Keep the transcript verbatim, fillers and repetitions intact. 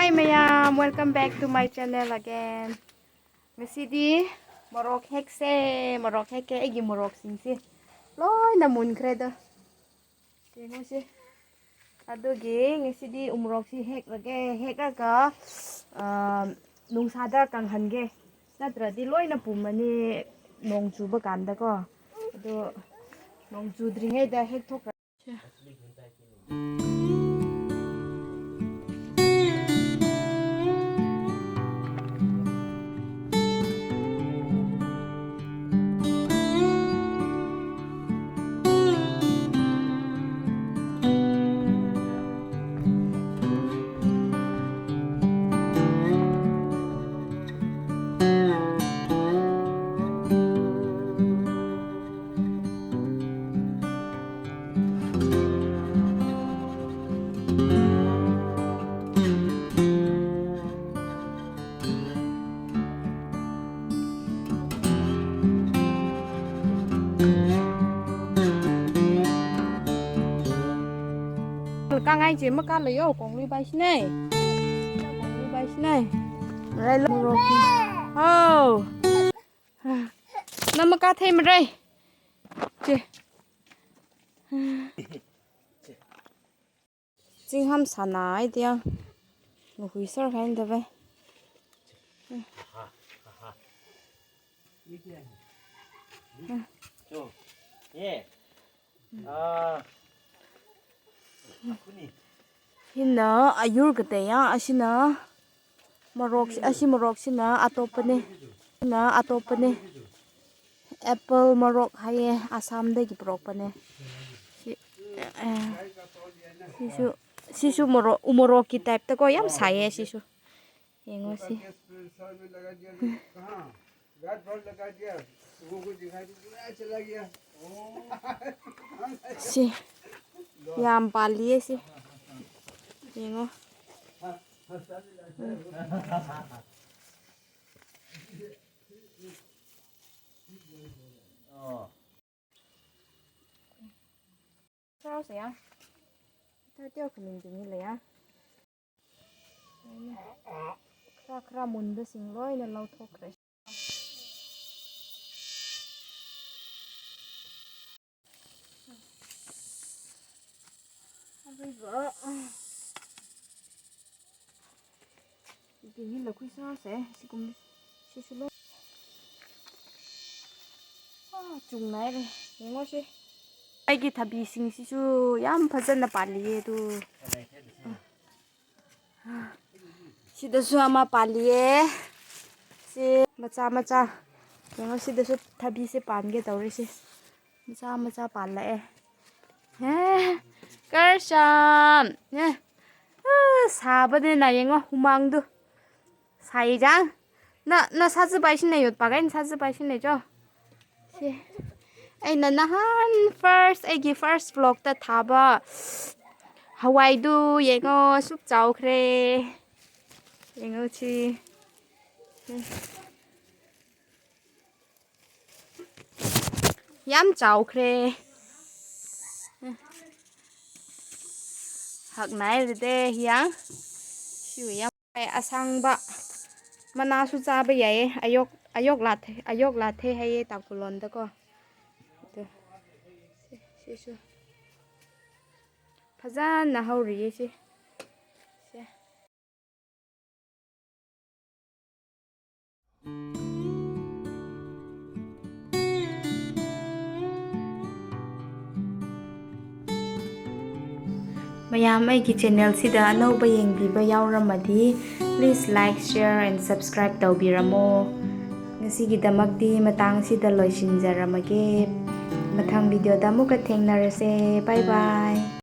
Hi ꯃꯌꯥꯝ, welcome back to my channel again. ꯉꯁꯤꯗꯤ ꯃꯣꯔꯣꯛ ꯍꯦꯛꯁꯦ, ꯃꯣꯔꯣꯛ ꯍꯦꯛꯀꯦ꯫ ꯑꯩꯒꯤ ꯃꯣꯔꯣꯛꯁꯤꯡꯁꯦ ꯂꯣꯏꯅ ꯃꯨꯟꯈ꯭ꯔꯦꯗ꯫ ꯌꯦꯡꯉꯨꯁꯦ꯫ ꯑꯗꯨꯒꯤ ꯉꯁꯤꯗꯤ ꯎꯃꯣꯔꯣꯛꯁꯤ ꯍꯦꯛꯂꯒꯦ, ꯍꯦꯛꯂꯒ, ꯑ, ꯅꯨꯡꯁꯥꯗ ꯀꯪꯍꯟꯒꯦ꯫ ꯅꯠꯇ꯭ꯔꯗꯤ ꯂꯣꯏꯅ ꯄꯨꯝꯃꯅꯤ ꯅꯣꯡ ꯆꯨꯕ ꯀꯥꯟꯗꯀꯣ꯫ ꯑꯗꯣ ꯅꯣꯡ ꯆꯨꯗ꯭ꯔꯤꯉꯩꯗ ꯍꯦꯛꯊꯣꯛꯈ꯭ꯔ-, Ka ngai che ma ka lo yo kong lui bai sine. Kong lui bai sine. Rai lo ro. Hao. Na ma ka thei ma rai. Che. Chingham sana ai tia. Ngu hui sar khain da ve. Hina ayur ka te ya, asina morok, asi morok sina atopane. Sina atopane. Apple ꯃꯣꯔꯣꯛ ꯍꯥꯏꯌꯦ, ꯑꯁꯥꯝꯗꯒꯤ ꯄꯨꯔꯛꯄꯅꯦ꯫ ꯁꯤ, ꯑꯦ, ꯁꯤꯁꯨ, ꯁꯤꯁꯨ ꯃꯣꯔꯣꯛ, ꯎ ꯃꯣꯔꯣꯛꯀꯤ type ꯇꯀꯣ ꯌꯥꯝ ꯁꯥꯏꯌꯦ ꯁꯤꯁꯨ꯫ ꯌꯦꯡꯉꯣ ꯁꯤ꯫ ꯁꯤ ꯌꯥꯝ ꯄꯥꯜꯂꯤꯌꯦ ꯁꯤ꯫ ꯌꯦꯡꯉꯣ꯫ ꯎꯝ꯫ Sao saya? Tao teo khuning ding le ya. ꯈꯔ ꯈꯔ ꯃꯨꯟꯕꯁꯤꯡ ꯂꯣꯏꯅ ꯂꯧꯊꯣꯛꯈ꯭ꯔꯦ꯫ ꯑꯗꯨꯒ ꯇꯤꯚꯤ ꯂꯧꯈꯣꯏ ꯆꯥꯁꯦ꯫ ꯁꯤꯒꯨꯝ-, ꯁꯤꯁꯨ ꯂꯣꯏ꯫ ꯑꯥ, ꯆꯨꯡꯅꯥꯏꯔꯦ꯫ ꯌꯦꯡꯉꯣ ꯁꯤ꯫ ꯑꯩꯒꯤ ꯊꯕꯤꯁꯤꯡꯁꯤꯁꯨ ꯌꯥꯝ ꯐꯖꯅ ꯄꯥꯜꯂꯤꯌꯦ ꯑꯗꯨ꯫ ꯁꯤꯗꯁꯨ ꯑꯃ ꯄꯥꯜꯂꯤꯌꯦ꯫ ꯁꯤ ꯃꯆꯥ ꯃꯆꯥ꯫ ꯌꯦꯡꯉꯣ, ꯁꯤꯗꯁꯨ ꯊꯕꯤꯁꯦ ꯄꯥꯟꯒꯦ ꯇꯧꯔꯤꯁꯦ꯫ ꯃꯆꯥ ꯃꯆꯥ ꯄꯥꯜꯂꯛꯑꯦ꯫ ꯍꯦ, ꯀꯔꯁꯟ꯫ ꯍꯦ꯫ ꯑ, ꯁꯥꯕꯅꯤꯅ ꯌꯦꯡꯉꯣ, ꯍꯨꯃꯥꯡꯗꯨ꯫ ꯁꯥꯏꯖꯥꯡ꯫ ꯅ, ꯅ ꯁꯥꯖꯕꯥꯏꯁꯤꯅ ꯌꯣꯠꯄꯥꯒ ꯑꯩꯅ ꯁꯥꯖꯕꯥꯏꯁꯤꯅ ꯆꯣ꯫ ꯁꯤ꯫ ꯑꯩꯅ ꯅꯍꯥꯟ first, ꯑꯩꯒꯤ first vlogꯇ ꯊꯥꯕ ꯍꯋꯥꯏꯗꯨ ꯌꯦꯡꯉꯣ, ꯑꯁꯨꯛ ꯆꯥꯎꯈ꯭ꯔꯦ꯫ ꯌꯦꯡꯉꯣ ꯁꯤ꯫ ꯌꯥꯝ ꯆꯥꯎꯈ꯭ꯔꯦ꯫ ꯍꯛ ꯅꯥꯏꯔꯗꯦ ꯍꯤꯌꯥꯡ꯫ ꯁꯤꯕꯨ ꯌꯥꯝ ꯑꯁꯥꯡꯕ ꯃꯅꯥꯁꯨ ꯆꯥꯕ ꯌꯥꯏꯌꯦ꯫ ꯑꯌꯣꯛ-, ꯑꯌꯣꯛ ꯂꯥꯊꯦ, ꯑꯌꯣꯛ ꯂꯥꯊꯦ ꯍꯥꯏꯌꯦ ꯇꯥꯡꯈꯨꯜꯂꯣꯟꯗꯀꯣ꯫ ꯑꯗꯨ ꯁꯤ-, ꯁꯤꯁꯨ ꯐꯖꯅ ꯍꯧꯔꯤꯌꯦ ꯁꯤ꯫ ꯁꯦ꯫ ꯃꯌꯥꯝ ꯑꯩꯒꯤ channelꯁꯤꯗ ꯑꯅꯧꯕ ꯌꯦꯡꯕꯤꯕ ꯌꯥꯎꯔꯝꯃꯗꯤ, please like, share and subscribe ꯇꯧꯕꯤꯔꯝꯃꯣ꯫ ꯉꯁꯤꯒꯤꯗꯃꯛꯇꯤ ꯃꯇꯥꯡꯁꯤꯗ ꯂꯣꯏꯁꯤꯟꯖꯔꯝꯃꯒꯦ꯫ ꯃꯊꯪ videoꯗ ꯑꯃꯨꯛꯀ ꯊꯦꯡꯅꯔꯁꯦ꯫ Bye bye꯫